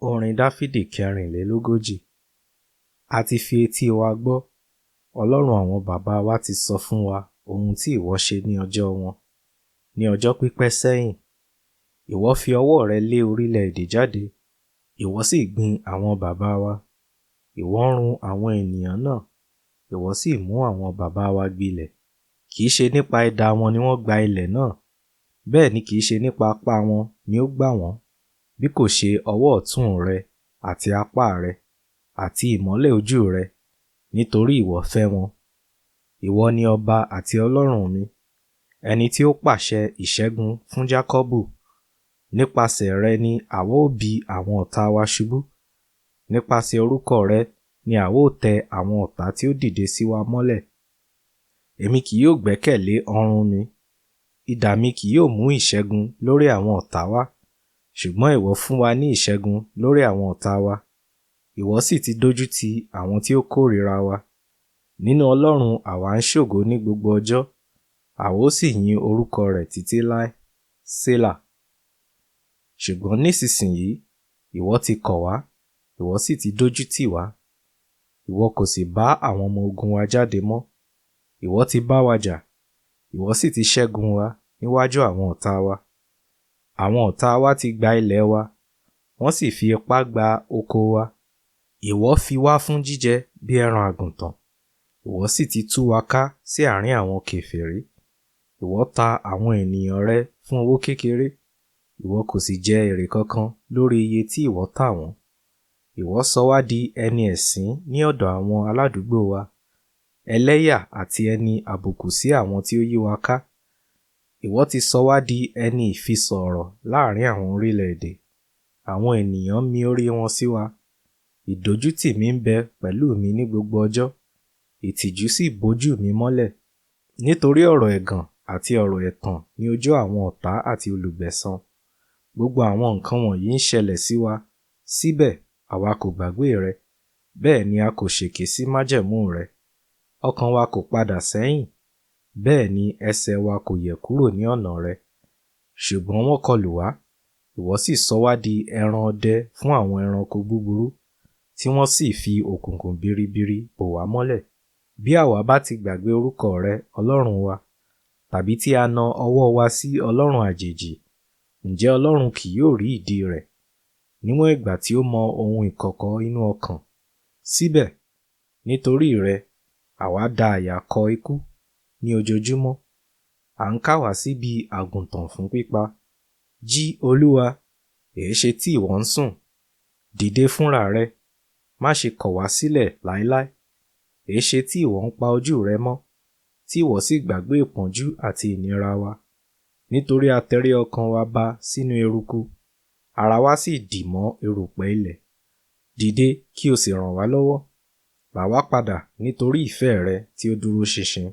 Orin Dáfídì 44. A ti fi etí wa gbọ́, Ọlọ́run àwọn baba wa ti sọ fún wa ohun tí ìwọ ṣe ní ọjọ́ wọn, ní ọjọ́ pípẹ́ sẹ́yìn. Ìwọ fi ọwọ́ rẹ lé orílẹ̀-èdè jáde, ìwọ sì gbin àwọn baba wa. Ìwọ run àwọn ènìyàn náà, ìwọ sì mú àwọn baba wa gbilẹ̀. Kì í ṣe nípa idà wọn ni wọ́n gba ilẹ̀ náà, bẹ́ẹ̀ ni kì í ṣe nípa apá wọn ni ó gbà wọ́n, bí kò ṣe ọwọ́ ọ̀tún rẹ àti apá rẹ, àti ìmọ́lẹ̀ ojú rẹ, nítorí ìwọ fẹ́ wọn. Ìwọ ni ọba àti Ọlọ́run mi, ẹni tí ó pàṣẹ ìṣẹ́gun fún Jákọ́bù. Nípasẹ̀ rẹ ni àwa ó bì àwọn ọ̀tá wa ṣubú. Nípasẹ̀ orúkọ rẹ ni àwa ó tẹ àwọn ọ̀tá tí ó dìde sí wa mọ́lẹ̀. Èmi kì yóò gbẹ́kẹ̀lé ọrùn mi, idà mi kì yóò mú ìṣẹ́gun lórí àwọn ọ̀tá wá. Ṣùgbọ́n ìwọ fún wa ní ìṣẹ́gun lórí àwọn ọ̀tá wa, ìwọ sì ti dójú ti àwọn tí ó kórìíra wa. Nínú Ọlọ́run àwa ń ṣògo ní gbogbo ọjọ́, àwa ó sì yin orúkọ rẹ̀ títí láé. Sélà. Ṣùgbọ́n nísinsìnyí ìwọ ti kọ̀ wá, ìwọ sì ti dójú tì wá. Ìwọ kò sì bá àwọn ọmọ ogun wa jáde mọ́. Ìwọ ti bá wa jà, ìwọ sì ti ṣẹ́gun wa níwájú àwọn ọ̀tá wa. Àwọn ọ̀tá wa ti gba ilẹ̀ wa, wọ́n sì fi ipá gba oko wa. Ìwọ fi wá fún jíjẹ bí ẹran àgùntàn, ìwọ sì ti tú wa ká sí àárín àwọn kèfèrí. Ìwọ ta àwọn ènìyàn rẹ fún owó kékeré, ìwọ kò sì jẹ èrè kankan lórí iye tí ìwọ tà wọ́n. Ìwọ sọ wá di ẹni ẹ̀sín ní ọ̀dọ̀ àwọn aládùúgbò wa, ẹlẹ́yà àti ẹni àbùkù sí àwọn tí ó yí wa ká. Ìwọ ti sọ wá di ẹni ìfisọ̀rọ̀ láàrín àwọn orílẹ̀-èdè. Àwọn ènìyàn mi orí wọn sí wa. Ìdójútì mi ń bẹ pẹ̀lú mi ní gbogbo ọjọ́, ìtìjú sì bojú mi mọ́lẹ̀. Nítorí ọ̀rọ̀ ẹ̀gàn àti ọ̀rọ̀ ẹ̀tàn ní ojú àwọn ọ̀tá àti olùgbẹ̀san. Gbogbo àwọn nǹkan wọ̀nyí ń ṣẹlẹ̀ sí wa, síbẹ̀ àwa kò gbàgbé rẹ, bẹ́ẹ̀ ni a kò ṣèké sí májẹ̀mú rẹ. Ọkàn wa kò padà sẹ́yìn, bẹ́ẹ̀ ni ẹsẹ̀ wa kò yẹ̀ kúrò ní ọ̀nà rẹ. Ṣùgbọ́n wọ́n kọlù wá, ìwọ sì sọ wá di ẹran ọdẹ fún àwọn ẹranko búburú, tí wọ́n sì fi òkùnkùn biribiri bò wá mọ́lẹ̀. Bí àwa bá ti gbàgbé orúkọ rẹ, Ọlọ́run wa, tàbí tí a na ọwọ́ wa sí ọlọ́run àjèjì, ǹjẹ́ Ọlọ́run kì yóò rí ìdí rẹ̀, níwọ̀n ìgbà tí ó mọ ohun ìkọ̀kọ̀ inú ọkàn? Síbẹ̀, nítorí rẹ, àwa da àyà kọ ikú ní ojoojúmọ́, à ń kà wá sí bí àgùntàn fún pípa. Jí, Olúwa, èéṣe tí ìwọ ń sùn? Dìde fúnra rẹ, má ṣe kọ̀ wá sílẹ̀ láéláé. Èéṣe tí ìwọ ń pa ojú rẹ mọ́, tí ìwọ sì gbàgbé ìpọ́njú àti ìnira wa? Nítorí a tẹrí ọkàn wa ba sínú eruku, ara wa sì dì mọ́ erùpẹ̀ ilẹ̀. Dìde kí o sì ràn wá lọ́wọ́, rà wá padà nítorí ìfẹ́ rẹ tí ó dúró ṣinṣin.